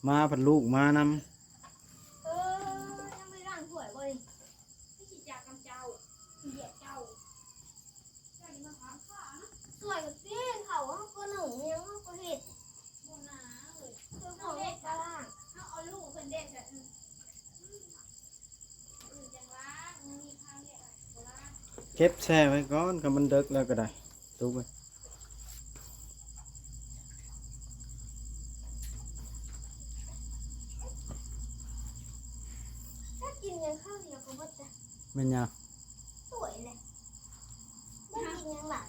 ມາພັດລູກມານຳ. ເອີ ຍັງບໍ່ໄດ້ລ້າງຖ້ວຍບໍ່ນີ້? ໄປຂີ້ຈັກນຳເຈົ້າ ຂີ້ດຽດເຈົ້າ. ເຈົ້ານີ້ມາຖາມຂ້ານະ. ຊ່ວຍກັນປີ້ງເຂົ້າ ເຮົາກໍໜຶ້ງ ຫຍັງເຮົາກໍເຮັດ. ບໍ່ນາເອີຍ ເຈົ້າຂອງກໍລ້າງ ເຮົາເອົາລູກເພິ່ນເດ້. ເກັບແຊ່ໄວ້ກ່ອນ ຄັນມັນເດິກແລ້ວກໍໄດ້ ຕຸກໄວ້. ຖ້າກິນຫຍັງຄາວດຽວກໍເບິດລະ. ແມ່ນຫຍັງ? ສວຍແຫຼະ ບໍ່ກິນຫຍັງຫຼາຍ.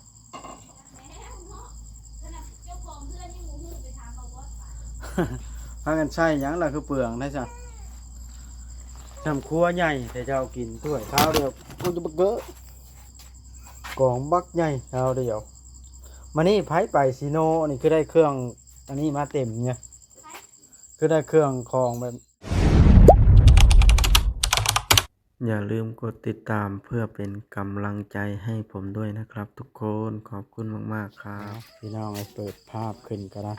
ພາກັນໃສ່ຫຍັງລະ ຄືເປືອງໄດ້ຊັ້ນ? ຊ່ຳຄົວໃຫຍ່ແທ້ ເຈົ້າກິນຖ້ວຍຄາວດຽວ ໂອ້ຍ ບັກເກີ ກອງບັກໃຫຍ່ຄາວດຽວ. ມື້ນີ້ໃຜໄປຊີໂນນີ້ ຄືໄດ້ເຄື່ອງອັນນີ້ມາເຕັມເນຍ ຄືໄດ້ເຄື່ອງຂອງແບບ ຢ່າລືມກົດຕິດຕາມເພື່ອເປັນກຳລັງໃຈໃຫ້ຜົມດ້ວຍນະຄັບທຸກຄົນ. ຂອບຄຸນມາກໆ ຄັບ. ພີ່ນ້ອງເອີຍ ເປີດພາບຂຶ້ນກໍໄດ້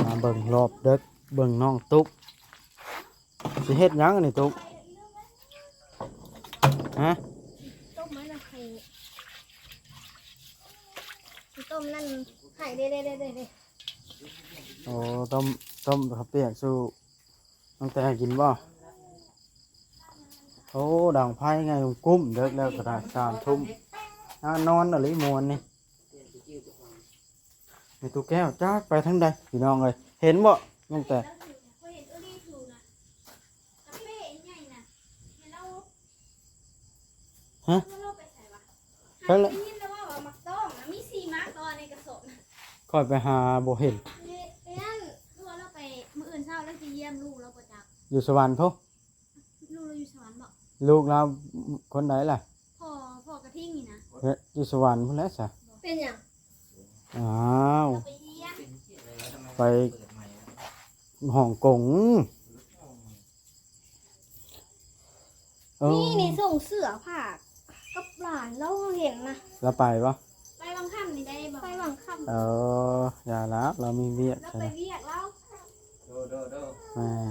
ມາເບິ່ງຮອບເດິກ ເບິ່ງນ້ອງຕຸກ ຊິເຮັດຫຍັງອັນນີ້ຕຸກ? ຮະ? ຕົ້ມໄວ້ນະ ໄຂ່ ຊິຕົ້ມນັ້ນ ໄຂ່ເດ້ໆໆໆ. ໂອ້ ຕົ້ມ ຕົ້ມເຂົ້າປຽກສູ່ ຕັ້ງແຕ່ກິນບໍ່? ໂອ້ ດັງໄຟໄງ ກຸ້ມເດິກແລ້ວກໍໄດ້ ສາມທຸ່ມ ນອນອີ່ຫຼີມ່ວນນີ້. ແມ່ຕູ້ແກ້ວຈັກໄປທາງໃດ ພີ່ນ້ອງເອີຍ ເຫັນບໍ່? ຕັ້ງແຕ່ ຮະ? ໄປລະ ໄດ້ຍິນລາວເວົ້າວ່າໝາກຕ້ອງນະ ມີສີ່ໝາກຕໍ່ໃນກະສອບນະ. ຂ້ອຍໄປຫາບໍ່ເຫັນ. ເຮັດ ເຮັດ ຄືວ່າລາວໄປມື້ອື່ນເຊົ້າລາວຊິຢ້ຽມລູກລາວບໍ່ຈັກ ຢູ່ສະຫວັນພຸ້ນ. ລູກລາວຢູ່ສະຫວັນບໍ? ລູກລາວຄົນໃດລະ? ພໍ່ ພໍ່ກະທິງນີ້ນະ. ເຮັດ ຢູ່ສະຫວັນພຸ້ນແຫຼະຊະ. ເປັນຫຍັງ? ອ້າວ ໄປຮ່ອງກົງ. ເອີ ນີ້ ນີ້ສົ່ງເສື້ອຜ້າກັບຫຼານລາວເຫັນນະ. ລາວໄປບໍ່? ໄປວັງຄຳນີ້ໄດ້ບໍ່? ໄປວັງຄຳ. ເອີ ຢ່າລະ ລາວມີວຽກ. ລາວໄປວຽກລາວ. ແມ່ນ.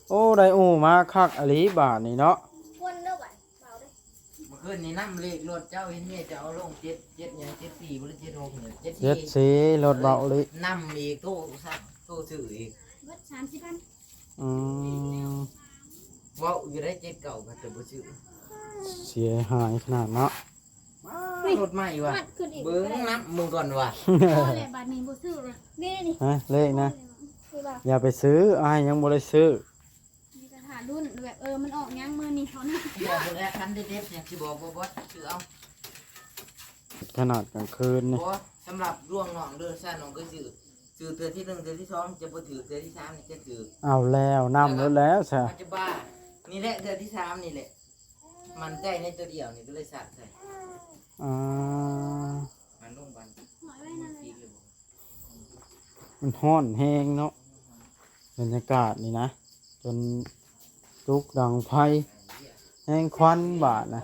ໂອ້ ໄດ້ອູ່ມາຄັກອີ່ຫຼີບາດນີ້ເນາະ. ຄົນເດີບາດນີ້ ເບົາເດີ. ມື້ຄືນນີ້ນຳເລກລົດເຈົ້າ ເຫັນເມຍເຈົ້າເອົາລົງ ເຈັດ ເຈັດຫຍັງ ເຈັດສີ່ບໍ່ ເຈັດຫົກນີ້ ເຈັດສີ່ ເຈັດສີ່ ລົດເບົາອີ່ຫຼີ. ນຳອີກ ໂທ ໂທຊື້ອີກ ເບິດສາມສິບພັນ. ອືມ ເວົ້າຢູ່ໄດ້ ເຈັດເກົ້າ ກໍຈະບໍ່ຊື້. ເສຍຫາຍຂະໜາດເນາະ. ລົດໃໝ່ວ່າ ເບິ່ງນຳໝູ່ກ່ອນວ່າ. ພໍແລ້ວບາດນີ້ບໍ່ຊື້ລະ ເດ້ນີ້ ຮະ ເລກນະ. ຄືວ່າ ຢ່າໄປຊື້ ອ້າຍຍັງບໍ່ໄດ້ຊື້. ນີ້ກໍຖ້າລຸ້ນແບບ ເອີ ມັນອອກຫຍັງມື້ນີ້ເທົ່ານັ້ນ. ດຽວພຸ້ນແຫຼະ ຄັນເດັດໆ ຫຍັງຊິບອກບໍ່ ບໍ່ຊື້ເອົາ. ຂະໜາດກາງຄືນນີ້ ບໍ່ ສຳລັບດວງນ້ອງເດີ ຊັ້ນນ້ອງກໍຊື້ ຊື້ເທື່ອທີໜຶ່ງ ເທື່ອທີສອງຈະບໍ່ຖືກ ເທື່ອທີສາມນີ້ຈະຖືກ. ເອົາແລ້ວ ນຳໂລດແລ້ວຊະ ມັນຈະບ້າ. ນີ້ແຫຼະເທື່ອທີສາມນີ້ແຫຼະ ໝັ້ນໃຈໃນຕົວດຽວນີ້ກໍເລີຍຊັດໃສ່. ອ່າ ມັນລົງບັນ ມັນຮ້ອນແຮງເນາະ ບັນຍາກາດນີ້ນະ ຈົນຕຸກດັງໄຟ ແຮງຄວັນບາດນະ.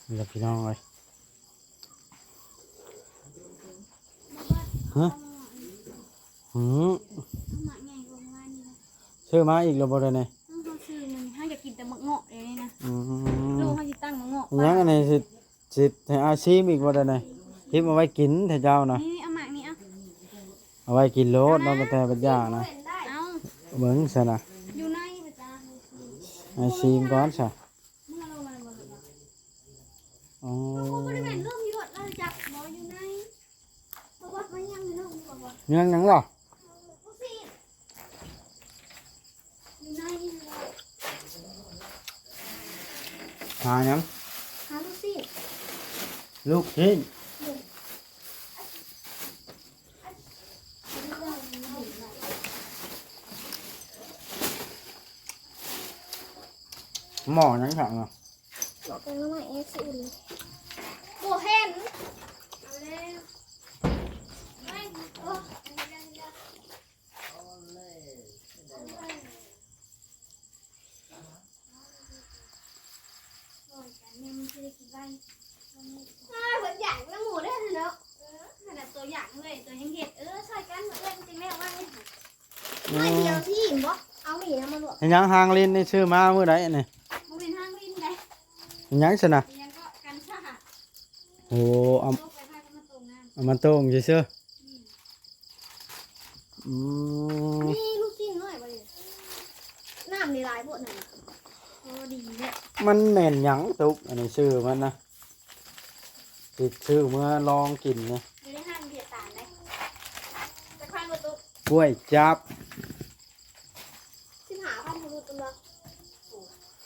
ນີ້ລະພີ່ນ້ອງເອີຍ ຮະ ຫື ຊື້ມາອີກແລ້ວບໍ່? ດຽວນີ້ ເຮົາຊື້ມື້ນີ້ ເຮົາຢາກກິນແຕ່ໝາກເງາະດຽວນີ້ນະ. ອືມ ລູກເຮົາຊິຕັ້ງໝາກເງາະ ຍັງອັນນີ້ຊິ ຊິໃຫ້ອ້າຍຊີມອີກບໍ່? ດຽວນີ້ ທິບເອົາໄວ້ກິນແທ້ເຈົ້ານະ. ນີ້ ເອົາໝາກນີ້ ເອົາ ເອົາໄວ້ກິນໂລດເນາະ ແຕ່ບັດຢ່າງນະ. ເອົາ ເບິ່ງຊັ້ນນະ ຢູ່ໃນ ອ້າຍຊີມກ່ອນຊະ. ອໍ ບໍ່ໄດ້ແມ່ນລົມຢູ່ລົດ ລາວຈັກບໍ່ ຢູ່ໃນ ເອົາວັດມາຍັງຢູ່ເນາະ ບໍ່ ຍັງຫຍັງລະ? ຫາຫຍັງ? ຫາລູກຊີ້ນ ລູກຊີ້ນ. ໝໍ້ຫຍັງສັກນະ? ໝໍ້ແກງໜໍ່ໄມ້ ເອ ຊິອຸ່ນ ບໍ່ເຫັນ. ເອົາແລ້ວ ເອີ ເອົາແລ້ວ. ເອົາແລ້ວ ເອົາແລ້ວ. ຊິໄດ້ກິນໄວ. ອ້າ ເພິ່ນຢາກນຳໝູ່ເດ້ເນາະ. ເອີ ຂະໜາດໂຕຢາກເລີຍ ໂຕຍັງເຮັດ. ເອີ ຊ່ອຍກັນ ເອື້ອຍມັນຈຶ່ງແລ້ວໄວ. ໜ້ອຍດຽວທີ່ບໍ່ເອົາໝີ່ນຳມາລວກ. ເຮັດຫຍັງ? ຫາງລິນນີ້ຊື້ມາມື້ໃດນີ້? ບໍ່ແມ່ນຫາງລິນໃດ. ເຮັດຫຍັງຊັ້ນນະ? ເຮັດຫຍັງເກາະ ກັນຊາ. ໂອ້ ເອົາ ເອົາໄປພາກັນມາຕົ້ມນ້ຳ ເອົາມາຕົ້ມຊື່ໆ. ອືມ ອືມ ມີລູກຊີ້ນນ້ອຍບໍ່ນີ້? ນ້ຳນີ້ຫຼາຍໂພດນັ້ນນະ. ໂອ້ ດີແຫຼະ. ມັນແມ່ນຫຍັງຕຸກ? ອັນນີ້ຊື່ມັນນະ ຊິຊື້ເມືອລອງກິນນີ້. ຢູ່ໃນຮ້ານເວຍດນາມໃດ? ຈັກພັນບໍ່ຕຸກ? ກ້ວຍຈັບ ສິບຫ້າພັນບໍ່ຫຼຸດເນາະ.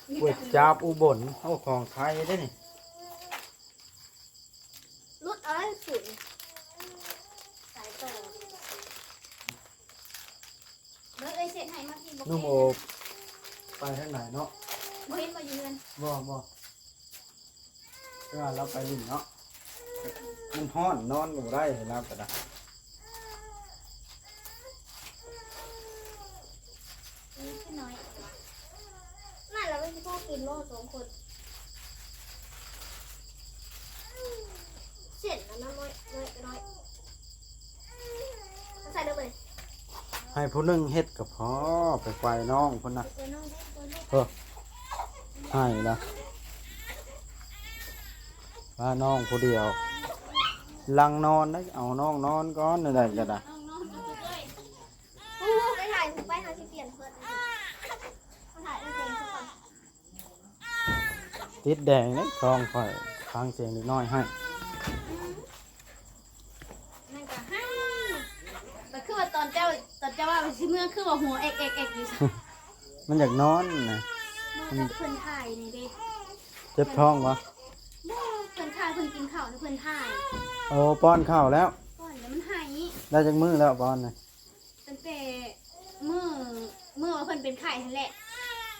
ໂອ້ ກ້ວຍຈັບອຸບົນ. ໂອ້ ຂອງໄທເດ້ນີ້. ຫຼຸດເອົາໄດ້ສູງ ສາຍຕໍ່. ເບິ່ງເອື້ອຍເຊັດໃຫ້ມາພີ່ ບໍ່ເກັ່ງ. ໜຸ່ມໂອບ ໄປທາງໃດເນາະ? ບໍ່ເຫັນບໍ່ຢູ່ເຮືອນ? ບໍ່ ບໍ່ ເວລາລາວໄປຫຼິ້ນເນາະ ມັນຮ້ອນ ນອນກໍບໍ່ໄດ້ລາວກໍໄດ້. ນີ້ຄືນ້ອຍ ນັ້ນລະມັນຊິພໍກິນບໍ່ສອງຄົນ? ເສັ້ນລະນ້ອຍ ນ້ອຍ ນ້ອຍ ໃສ່ເລີຍ. ໃຫ້ຜູ້ໜຶ່ງເຮັດກໍພໍ ໄປໄກວນ້ອງພຸ້ນນະ. ເອີ ໃຫ້ລະ ວ່ານ້ອງຜູ້ດຽວ ຫຼັງນອນໄດ້ ເອົານ້ອງນອນກ່ອນ ໄດ້ກໍໄດ້. ໄປຖ່າຍຮູບໄປ ເຮົາຊິປ່ຽນເພິ່ນ ເຮົາຖ່າຍເອົາເອງຊະກ່ອນ. ຕິດແດງເດ້ ທ້ອງຂ້ອຍ ຟັງສຽງເດັກນ້ອຍໄຫ້. ມັນກໍໄຫ້ ກໍຄືວ່າຕອນເຈົ້າ ຕອນເຈົ້າວ່າຊິເມືອ ຄືວ່າຫົວເອັກໆໆຢູ່. ມັນຢາກນອນນະ. ນອນກັບເພິ່ນຖ່າຍນີ້ເດ້. ເຈັບທ້ອງບໍ່? ບໍ່ ເພິ່ນຖ່າຍ ເພິ່ນກິນເຂົ້າ ເພິ່ນຖ່າຍ. ໂອ້ ປ້ອນເຂົ້າແລ້ວ? ປ້ອນແລ້ວມັນໄຫ້. ໄດ້ຈັກມື້ແລ້ວປ້ອນນະ? ຕັ້ງແຕ່ມື້ ມື້ວ່າເພິ່ນເປັນໄຂ້ຫັ້ນແຫຼະ.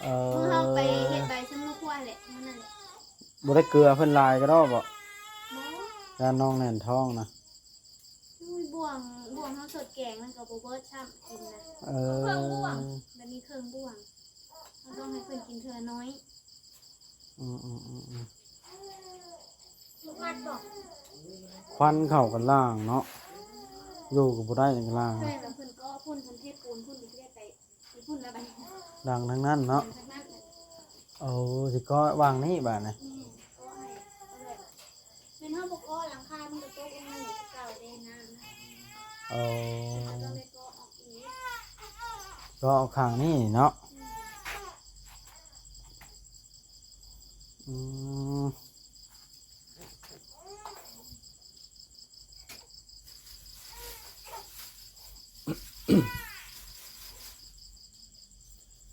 ເອີ ມື້ເຮົາໄປເຮັດໃບຊະໂງຄົວຫັ້ນແຫຼະ ມື້ນັ້ນແຫຼະ. ບໍ່ໄດ້ເກືອເພິ່ນຫຼາຍກະດອກບໍ? ບໍ່ ຢ້ານນ້ອງແໜ້ນທ້ອງນະ. ໂອ້ຍ ບ່ວງ ບ່ວງເຮົາສົດແກງມັນກໍບໍ່ເບິດຊ້ຳກິນນະ. ເອີ ເຄິ່ງບ່ວງ ແບບນີ້ເຄິ່ງບ່ວງ ເຮົາຕ້ອງໃຫ້ເພິ່ນກິນເທື່ອນ້ອຍ. ອືມໆໆໆ ຄວັນເຂົ້າກັນລ່າງເນາະ ຢູ່ກໍບໍ່ໄດ້ກັນລ່າງ. ແມ່ນວ່າເພິ່ນກໍພຸ້ນ ເພິ່ນເທປູນພຸ້ນ ຊິໄດ້ໄປຢູ່ພຸ້ນລະບັດນີ້ ຫຼັງທາງນັ້ນເນາະ. ແມ່ນທາງນັ້ນແຫຼະ. ໂອ້ ຊິກໍ່ຫວ່າງນີ້ບາດນີ້. ແມ່ນ ກໍ່ໃຫ້ ແມ່ນເຮົາບໍ່ກໍ່ຫຼັງຄາ ມັນກໍຕົກລົງມານີ້ຄືເກົ່າເດ້ນ້ຳນະ. ໂອ້ ເຮົາຕ້ອງໄດ້ກໍ່ອອກອີກ ກໍ່ອອກຂ້າງນີ້ເນາະ. ອືມ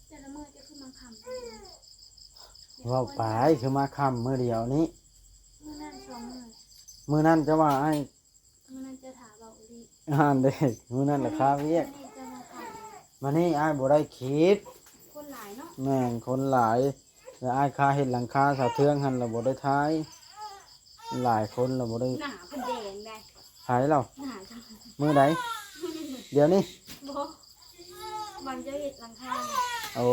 ແຕ່ລະມື້ເຈົ້າຄືມາຄ່ຳ ເວົ້າໄປ ຄືມາຄ່ຳມື້ດຽວນີ້. ມື້ນັ້ນສອງມື້ ມື້ນັ້ນເຈົ້າວ່າອ້າຍ ມື້ນັ້ນເຈົ້າຖ້າເວົ້າອີ່ຫຼີ ຫັ້ນເດ້ ມື້ນັ້ນລະຄາວຽກ ມື້ນີ້ເຈົ້າມາຄ່ຳ. ມື້ນີ້ອ້າຍບໍ່ໄດ້ຄິດ ຄົນຫຼາຍເນາະ. ແມ່ນ ຄົນຫຼາຍ ແລ້ວອ້າຍຄາເຮັດຫຼັງຄາສາວເທືອງຫັ້ນລະບໍ່ໄດ້ຖ່າຍ ຫຼາຍຄົນລະບໍ່ໄດ້. ໜ້າເພິ່ນແດງໄດ໋. ໃຜລາວ? ໜ້າເຈົ້າ. ມື້ໃດ? ດຽວນີ້? ບໍ່ ບາງເຈົ້າເຮັດຫຼັງຄາ. ໂອ້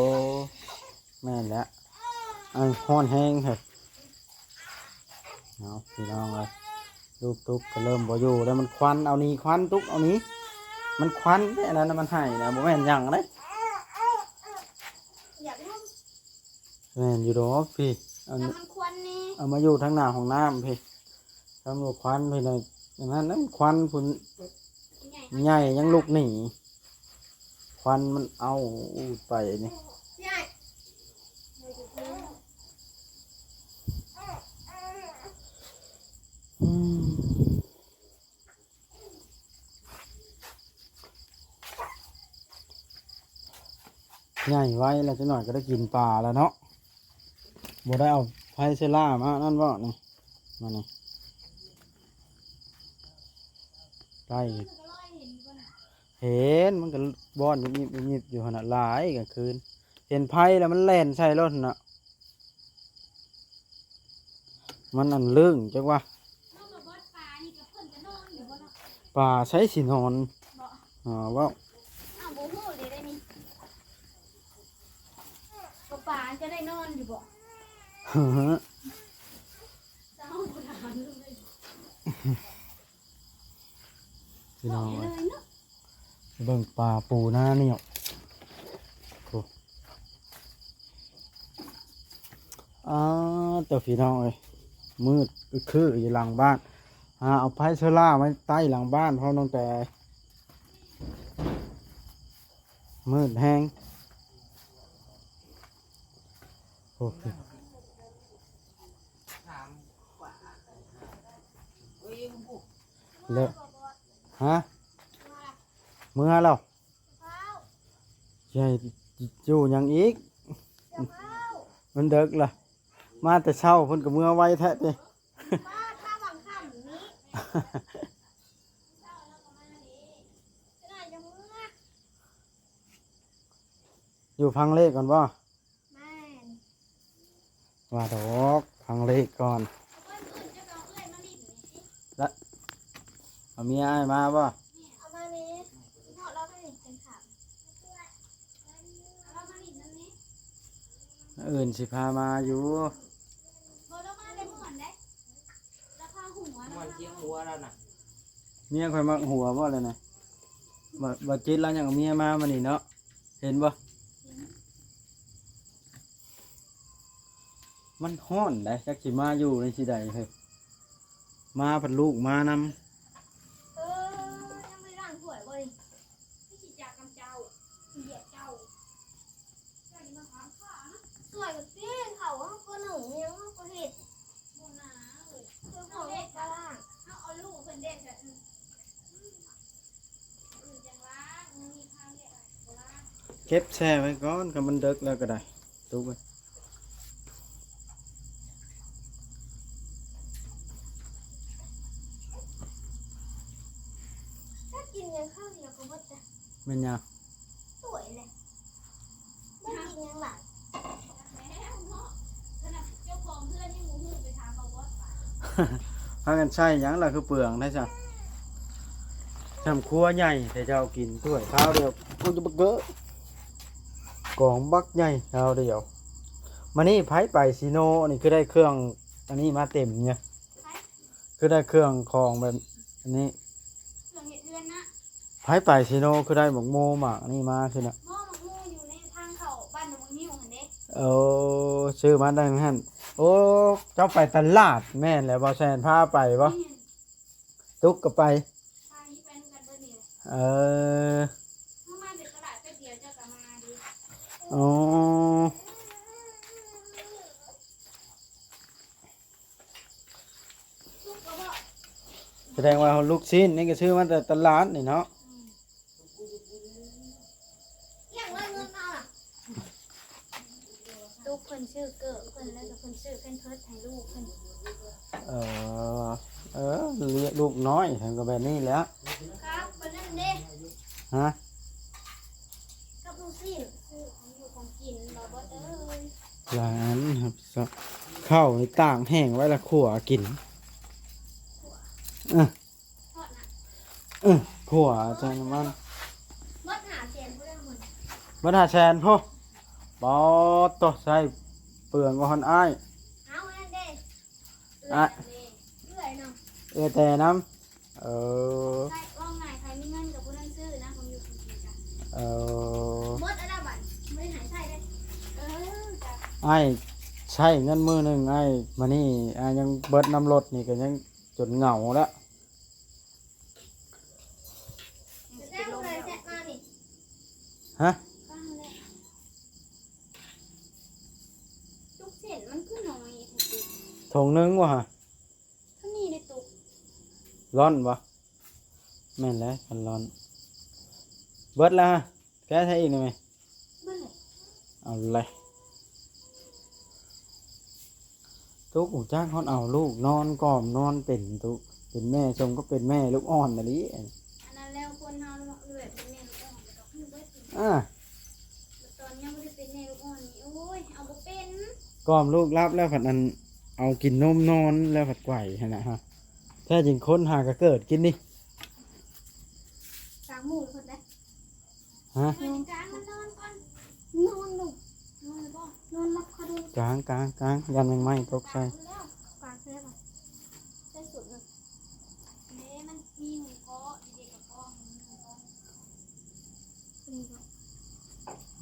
ແມ່ນແຫຼະ ອັນຮ້ອນແຮງເຮີ້ຍ. ເອົາ ພີ່ນ້ອງເອີຍ ລູກຕຸກກໍເລີ່ມບໍ່ຢູ່ແລ້ວ ມັນຄວັນ ເອົາໜີຄວັນ ຕຸກ ເອົາໜີ ມັນຄວັນເດ້. ອັນນັ້ນມັນໄຫ້ນະ ບໍ່ແມ່ນຫຍັງເດ້. ຢາກນຳ ແມ່ນຢູ່ດອກພີ່ ອັນ ມັນຄວັນນີ້ ເອົາມາຢູ່ທາງໜ້າຫ້ອງນ້ຳພີ່ ທຳບໍ່ຄວັນພີ່ນະ. ອັນນັ້ນນະ ຄວັນພຸ້ນ ໃຫຍ່ ໃຫຍ່ຍັງລຸກໜີ ຄວັນມັນເອົາໄປນີ້. ອືມ ໃຫຍ່ໄວແລ້ວ ຈັກໜ້ອຍກໍໄດ້ກິນປາແລ້ວເນາະ. ບໍ່ໄດ້ເອົາໄຟເຊລ່າມານັ້ນບໍ່ນີ້ ມານີ້ ໄກ່ ເຫັນ ມັນກໍບ່ອນຫຍິບໆຢູ່ຫັ້ນນະ ຫຼາຍກາງຄືນ ເຫັນໄຟແລ້ວມັນແລ່ນໃສ່ໂລດຫັ້ນນະ. ມັນອັນລຶ້ງຈັກວ່າ ນ້ອງມາບອດປານີ້ກໍເພິ່ນກໍນອນຢູ່ບໍ່ເນາະ? ປາໃສຊິນອນ ບໍ່ ຫາເວົ້າ. ອ້າວ ບໍ່ຮູ້ເດ້ ໄດ້ນີ້ ກໍປາຈະໄດ້ນອນຢູ່ບໍ່? ຫື ຫື ຫື ພີ່ນ້ອງເອີຍ ເບິ່ງປາປູນານີ້ ໂອ້ ອ້າ ເຈົ້າ ພີ່ນ້ອງເອີຍ ມືດອຶກຄືຢູ່ຫຼັງບ້ານ ຫາເອົາໄຟໂຊລາໄວ້ໃຕ້ຫຼັງບ້ານພ້ອມ ນ້ອງແຕ ມືດແຮງ ໂອ້ ເລີກ ຮະ ເມືອແລ້ວ ຊິໃຫ້ຢູ່ຫຍັງອີກ ມັນເດິກລະ ມາແຕ່ເຊົ້າເພິ່ນກໍເມືອໄວແທ້ຕິ ຢູ່ຟັງເລກກ່ອນບໍ່? ແມ່ນ ວ່າດອກ ຟັງເລກກ່ອນ ເອົາເມຍອ້າຍມາບໍ່? ເອົາມາແມ່ ເພາະລາວໄປຫຼິ້ນກັນຂ້າມ ເອົາລາວມາຫຼິ້ນນຳແດ່ ມື້ອື່ນຊິພາມາຢູ່ ບໍ່ ລາວມາແຕ່ມ່ວນເດ້ ລາວພາຫົວ ມ່ວນ ລາວພາຫົວລາວນະ ເມຍຂ້ອຍມັກຫົວບໍ່ລະນະ ບໍ່ ບໍ່ຈິດລາວຍັງເອົາເມຍມາມື້ນີ້ເນາະ ເຫັນບໍ່? ມັນຮ້ອນໃດ໋ ຈັກຊິມາຢູ່ໃນທີ່ໃດເຮີ້ຍ ມາພັດລູກມານຳ ເອີ ຍັງບໍ່ໄດ້ລ້າງຖ້ວຍບໍ່ນີ້? ຄືຊິຈັກນຳເຈົ້າ ຊິຢຽບເຈົ້າ ເຈົ້ານີ້ມາຖາມຂ້ານະ ຊ່ວຍກັນຕີ ເຂົ້າເຮົາກໍໜຶ້ງ ຫຍັງເຮົາກໍເຮັດ ບໍ່ນາເອີຍ ຄືເຂົາເຮັດກະລ້າງ ເຮົາເອົາລູກເພິ່ນເດ້ ເກັບແຊ່ໄວ້ກ່ອນ ຄັນມັນເດິກແລ້ວກໍໄດ້ ຕຸກໄວ້ ຖ້າກິນຫຍັງຄາວດຽວກໍໝົດແລ້ວ ແມ່ນຫຍັງ? ໂອ້ຍແຫຼະ ບໍ່ກິນຫຍັງຫຼາຍ ພາກັນໃຊ້ຫຍັງລະຄືເປືອງແທ້ຊັ້ນ ຊ່ຳຄົວໃຫຍ່ແທ້ ເຈົ້າກິນຖ້ວຍຄາວດຽວ ໂອ້ຍ ບັກເກີ ກອງບັກໃຫຍ່ຄາວດຽວ ມານີ້ໃຜໄປຊີໂນນີ້ ຄືໄດ້ເຄື່ອງອັນນີ້ມາເຕັມເນຍ ຄືໄດ້ເຄື່ອງຂອງແບບອັນນີ້ ເຄື່ອງເຮັດເຮືອນນະ ໃຜໄປຊີໂນ ຄືໄດ້ໝາກໂມໝາກນີ້ມາ ຄືນະ ໝໍ ໝາກໂມຢູ່ໃນທາງເຂົ້າບ້ານໜອງງິ້ວຫັ້ນເດ້ ໂອ້ ຊື້ມາໄດ້ຫັ້ນ ໂອ້ ເຈົ້າໄປຕະຫຼາດ ແມ່ນແລ້ວ ບໍ່ແຊນພາໄປບໍ່? ແມ່ນ ຕຸກກໍໄປ ໄປ ໄປນຳກັນເບິດນີ້ແຫຼະ ເອີ ເຮົາມາແຕ່ຕະຫຼາດແປັບດຽວເຈົ້າກໍມາເດ້ ອໍ ສະແດງວ່າລູກຊີ້ນນີ້ກໍຊື້ມາແຕ່ຕະຫຼາດນີ້ເນາະ ອືມ ລູກເພິ່ນຊື້ເກີບເພິ່ນ ແລ້ວກໍເພິ່ນຊື້ແພມເພີດໃຫ້ລູກເພິ່ນ ເອີ ເອີ ລູກນ້ອຍເພິ່ນກໍແບບນີ້ແຫຼະ ຄັບ ເພິ່ນນັ້ນເດ້ ຮະ ກັບລູກຊີ້ນ ຊື້ຂອງຢູ່ຂອງກິນ ບໍ່ເບີດເອີຍ ຫຼາຍອັນ ເຂົ້ານີ້ຕາກແຫ້ງໄວ້ລະຂົ້ວກິນ ເອີ ເອີ ຂົ້ວໃສ່ນ້ຳມັນ ເບິດຫ້າແສນພຸ້ນແຫຼະ ເບິດຫ້າແສນພຸ້ນ ປາດໂທ້ ໃຊ້ເປືອງກວ່າຮອນອ້າຍ ເອົານັ້ນເດ້ ອ້າຍ ເອື້ອຍນຳ ເອື້ອຍແຕ່ນຳ ເອີ ໃຊ້ ເວົ້າງ່າຍ ໃຜມີເງິນກໍຜູ້ນັ້ນຊື້ນະ ຂອງຢູ່ຂອງກິນກະ ເອີ ເບິດແລ້ວບາດ ບໍ່ໄດ້ໃຫ້ໃຊ້ເດ້ ເອີ ຈ້ະ ອ້າຍໃຊ້ເງິນມື້ໜຶ່ງ ອ້າຍ ມານີ້ ອ້າຍຍັງເບິດນຳລົດນີ້ກໍຍັງຈົນເຫງົາແລ້ວ ແຊະມານີ້ ຮະ ຕຸກເສັ້ນມັນຄືໜ້ອຍແທ້ ຖົງໜຶ່ງບໍ່ຫະ? ຄືນີ້ເດ້ຕຸກ ລ່ອນບໍ່? ແມ່ນແຫຼະ ຄັນລ່ອນ ເບິດແລ້ວຫະ ແກະໃສ່ອີກໄດ້ໄໝ? ເບິດແລ້ວ ເອົາເລີຍ ຕຸກຮູ້ຈັກຮອດເອົາລູກນອນກອມນອນເປັນຕຸກ ເປັນແມ່ສົມກັບເປັນແມ່ລູກອ່ອນອີ່ຫຼີ ອັນນັ້ນແລ້ວ ຄົນເຮົາເນາະ ແບບເປັນແມ່ລູກອ່ອນກໍຄືເບິດ ອາ ຕອນຍັງບໍ່ໄດ້ເປັນແມ່ລູກອ່ອນນີ້ ໂອ້ຍ ເອົາບໍ່ເປັນ ກອມລູກຫຼັບແລ້ວພັດອັນ ເອົາກິນນົມນອນແລ້ວພັດໄກວຫັ້ນນະ ແທ້ຈິງຄົນຫາກໍເກີດກິນນີ້ ກາງໝູ່ເພິ່ນເດ້ ຮະ ເອີຍ ກາງມັນນອນກ່ອນ ນອນລົງ ນອນແລ້ວບໍ່? ນອນຫຼັບຄາເດີ ກາງ ກາງ ກາງ ຢ້ານແມງໄມ້ຕົກໃສ່ ກາງແລ້ວ ກາງແລ້ວ ກາງແລ້ວ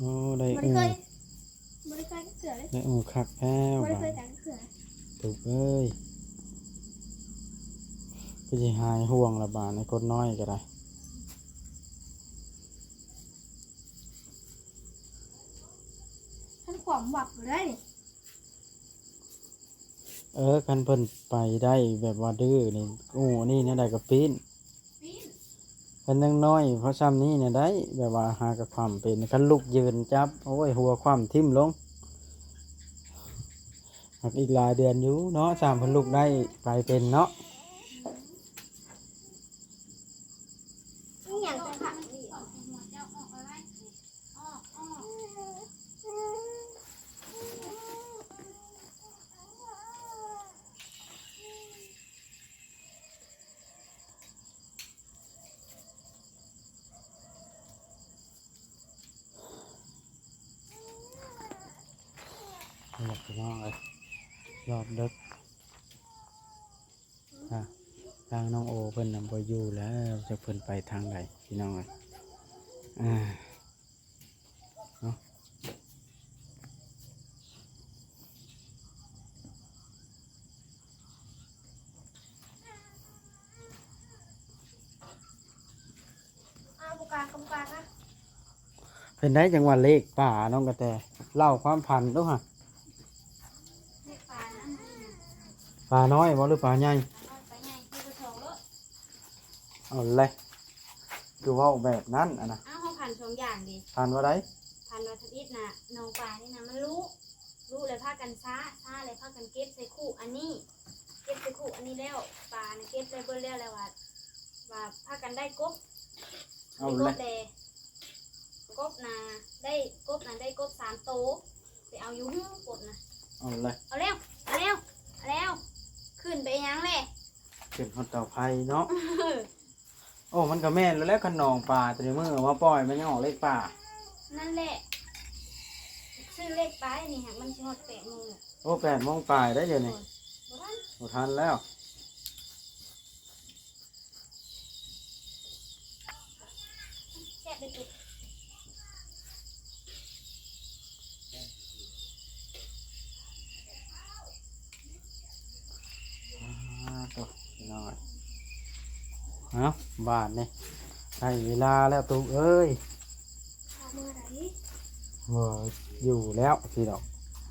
ໂອ້ ໄດ້ ບໍ່ໄດ້ ອູ ເຄີຍ ບໍ່ໄດ້ເຄີຍຈັກເທື່ອເລີຍ ໄດ້ອູຄັກແລ້ວ ບໍ່ໄດ້ເຄີຍ ບາດ ຈັກເທື່ອ ຕຸກເອີຍ ຄືຊິຫາຍຫ່ວງລະບາດນີ້ ກົດນ້ອຍກໍໄດ້ ຄັນຂວາມວັບຢູ່ໄດ໋ນີ້. ເອີ ຄັນເພິ່ນໄປໄດ້ແບບວ່າດື້ນີ້ ໂອ້ ນີ້ແນວໃດກໍປີ້ນ ປີ້ນ ຄັນຍັງນ້ອຍພໍຊ່ຳນີ້ນະໄດ້ ແບບວ່າຫາກະຄວ່ຳເປັນ ຄັນລຸກຢືນຈັບ ໂອ້ຍ ຫົວຄວ່ຳຖິ້ມລົງ ຫາກອີກຫຼາຍເດືອນຢູ່ເນາະ ຊ່າງເພິ່ນລຸກໄດ້ໄປເປັນເນາະ. ອີຫຍັງເປັນຜັກນີ້? ນີ້ແຫຼະພີ່ນ້ອງເອີຍ ຮອບດຶກ ອ່າ ທາງນ້ອງໂອເພິ່ນນະບໍ່ຢູ່ແລ້ວ ຈັກເພິ່ນໄປທາງໃດພີ່ນ້ອງເອີຍ ອ່າ ເນາະ ເປັນໄດຈັ່ງວ່າເລກປາ ນ້ອງກະແຕ ເລົ່າຄວາມຝັນດູຫະ ເລກປານະ ປານ້ອຍບໍ່ ຫຼືປາໃຫຍ່? ປານ້ອຍ ປາໃຫຍ່ ມີແຕ່ສອງໂລດ ເອົາແຫຼະ ຄືເວົ້າແບບນັ້ນຫັ້ນນະ ອ້າວ ເຮົາຝັນສອງຢ່າງເດ ຝັນວ່າໃດ? ຝັນວ່າທຳອິດນະ ໜອງປານີ້ນະ ມັນລຸ ລຸແລ້ວພາກັນຊາ ຊາແລ້ວພາກັນເກັບໃສ່ຄຸອັນນີ້ ເກັບໃສ່ຄຸອັນນີ້ແລ້ວ ປານະເກັບໄດ້ເບິດແລ້ວ ແລ້ວວ່າ ວ່າພາກັນໄດ້ກົບ ເອົາແຫຼະ ໄດ້ກົບແລ້ວ ກົບນະ ໄດ້ກົບນະ ໄດ້ກົບສາມໂຕ ໄປເອົາຢູ່ຫື ກົບນະ ເອົາແຫຼະ ເອົາແລ້ວ ເອົາແລ້ວ ເອົາແລ້ວ ຂຶ້ນໄປຫຍັງແຫຼະ ຂຶ້ນຮອດເຕົາໄຟເນາະ ໂອ້ ມັນກະແມ່ນແລ້ວ ຄັນໜອງປາ ແຕ່ລະມື້ເອົາມາປ່ອຍ ມັນຍັງອອກເລກປາ ນັ້ນແຫຼະ ຊື້ເລກປານີ້ຫາກມັນຊິຮອດແປດໂມງ ໂອ້ ແປດໂມງປາຍໄດ໋ດຽວນີ້ ໂອ້ຍ ບໍ່ທັນ ບໍ່ທັນແລ້ວ. ແຊບເດ້ ອ່າ ໂຕ ນ້ອຍ ເອົ້າ ບາດນີ້ໄດ້ເວລາແລ້ວ ຕຸກເອີຍ ເອົາເມື່ອໃດ? ບໍ່ຢູ່ແລ້ວພີ່ນ້ອງ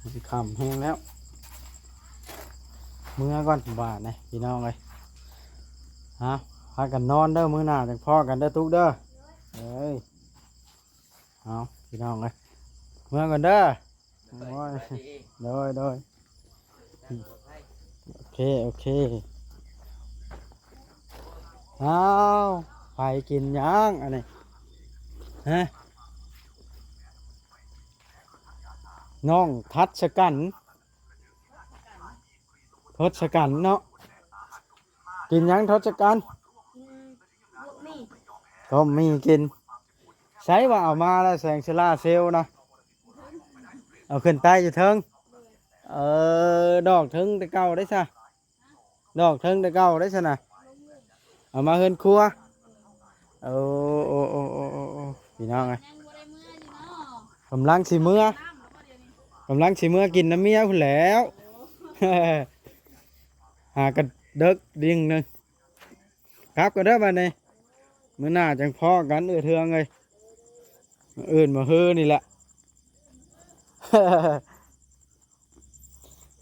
ມັນຄ່ຳແຮງແລ້ວ ເມື່ອກ່ອນບາດນີ້ພີ່ນ້ອງເອີຍ ເອົ້າ ພາກັນນອນເດີ ມື້ໜ້າຈັ່ງພໍ້ກັນເດີ ຕຸກເດີ ເອີຍ ເອົ້າ ພີ່ນ້ອງເອີຍ ເມືອກ່ອນເດີ ໂດຍ ໂດຍ ໂດຍ ໂອເຄ ໂອເຄ ອ້າວ ໃຜກິນຫຍັງອັນນີ້ ຮະ ນ້ອງທັດສະກັນ ທົດສະກັນເນາະ ກິນຫຍັງທົດສະກັນ? ອືມ ຕົ້ມໝີ່ ຕົ້ມໝີ່ກິນ ໃສວ່າເອົາມາແລ້ວແສງໂຊລາເຊວນະ ເອົາຂຶ້ນໄຕ້ຢູ່ເທິງ ເອີ ດອກເທິງແຕ່ເກົ່າໄດ໋ຊະ ດອກເທິງແຕ່ເກົ່າໄດ໋ຊະນະ ເອົາມາເຮືອນຄົວ ໂອ້ ໂອ້ ໂອ້ ໂອ້ ໂອ້ ພີ່ນ້ອງເອີຍ ຍັງບໍ່ໄດ້ເມືອຢູ່ເນາະ ກຳລັງຊິເມືອ ກຳລັງຊິເມືອກິນນຳເມຍພຸ້ນແຫຼ້ວ ຫາກະເດິກດິງໜຶ່ງ ກັບກ່ອນເດີບາດນີ້ ມື້ໜ້າຈັ່ງພໍ້ກັນເອື້ອຍເທືອງເອີຍ ມື້ອື່ນມື້ຮືນີ້ແຫຼະ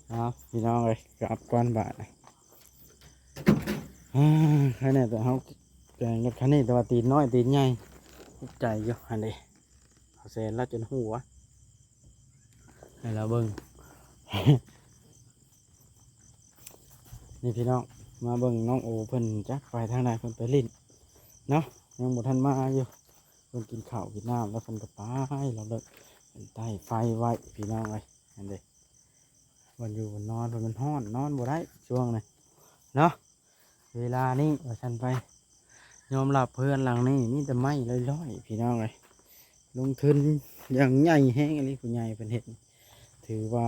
ເອົາ ພີ່ນ້ອງເອີຍ ກັບກ່ອນບາດນີ້ ອາ ໃຄແນ່ແຕ່ເຮົາແກງລົດຄັນນີ້ ແຕ່ວ່າຕີນນ້ອຍຕີນໃຫຍ່ ທຸກໃຈຢູ່ຫັ້ນເດ ເອົາແຊນລະຈົນຫົວ ໃຫ້ລາວເບິ່ງ ນີ້ພີ່ນ້ອງ ມາເບິ່ງນ້ອງໂອເພິ່ນຈັກໄປທາງໃດ ເພິ່ນໄປຫຼິ້ນເນາະ ຍັງບໍ່ທັນມາຢູ່ ເພິ່ນກິນເຂົ້າກິນນ້ຳແລ້ວເພິ່ນກໍໄປແລ້ວເລີກ ເພິ່ນໄຕ້ໄຟໄວ້ພີ່ນ້ອງເອີຍ ຫັ້ນເດ ບ່ອນຢູ່ບ່ອນນອນເພິ່ນມັນຮ້ອນ ນອນບໍ່ໄດ້ຊ່ວງນີ້ເນາະ ເວລານີ້ວ່າຊັ້ນໄປ ຍອມຮັບເຮືອນຫຼັງນີ້ມີແຕ່ໄມ້ລ້ອຍໆ ພີ່ນ້ອງເອີຍ ລົງທຶນຢ່າງໃຫຍ່ແຮງອີ່ຫຼີ ຜູ້ໃຫຍ່ເພິ່ນເຮັດ ຖືວ່າ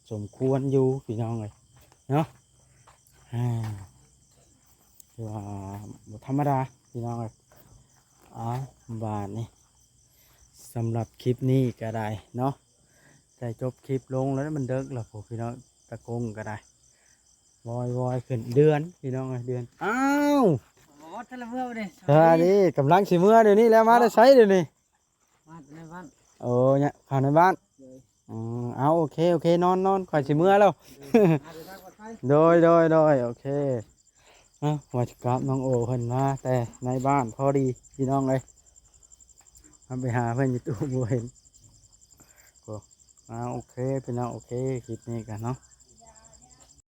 ສົມຄວນຢູ່ ພີ່ນ້ອງເອີຍເນາະ ອ່າ ຖືວ່າບໍ່ທຳມະດາ ພີ່ນ້ອງເອີຍ ເອົາ ບາດນີ້ ສຳລັບຄລິບນີ້ກໍໄດ້ເນາະ ໄດ້ຈົບຄລິບລົງແລ້ວ ມັນເດິກແລ້ວພຸ້ນພີ່ນ້ອງ. ຕາກົງກໍໄດ້ ວອຍໆ ຂຶ້ນເດືອນ ພີ່ນ້ອງເອີຍ ເດືອນ. ອ້າວ ໂອ້ ທັນລະເມືອບໍ່ນີ້? ສະບາຍດີ ກຳລັງຊິເມືອດຽວນີ້ແຫຼະ. ມາແຕ່ໃສດຽວນີ້? ມາແຕ່ໃນບ້ານ. ໂອ້ ຍະ ເຂົ້າໃນບ້ານ. ໂດຍ. ອືມ ເອົາ ໂອເຄ ໂອເຄ ນອນ ນອນ ຂ້ອຍຊິເມືອແລ້ວ. ໂດຍ ມາເດີນທາງປອດໄພ. ໂດຍ ໂດຍ ໂດຍ ໂອເຄ. ເອົາ ວ່າຈະກັບນ້ອງໂອເພິ່ນມາແຕ່ໃນບ້ານພໍດີ ພີ່ນ້ອງເອີຍ. ເຮົາໄປຫາເພິ່ນຢູ່ຕູ້ບໍ່ເຫັນ. ໂອ້ ອ່າ ໂອເຄ ພີ່ນ້ອງ ໂອເຄ ຄລິບນີ້ກັນເນາະ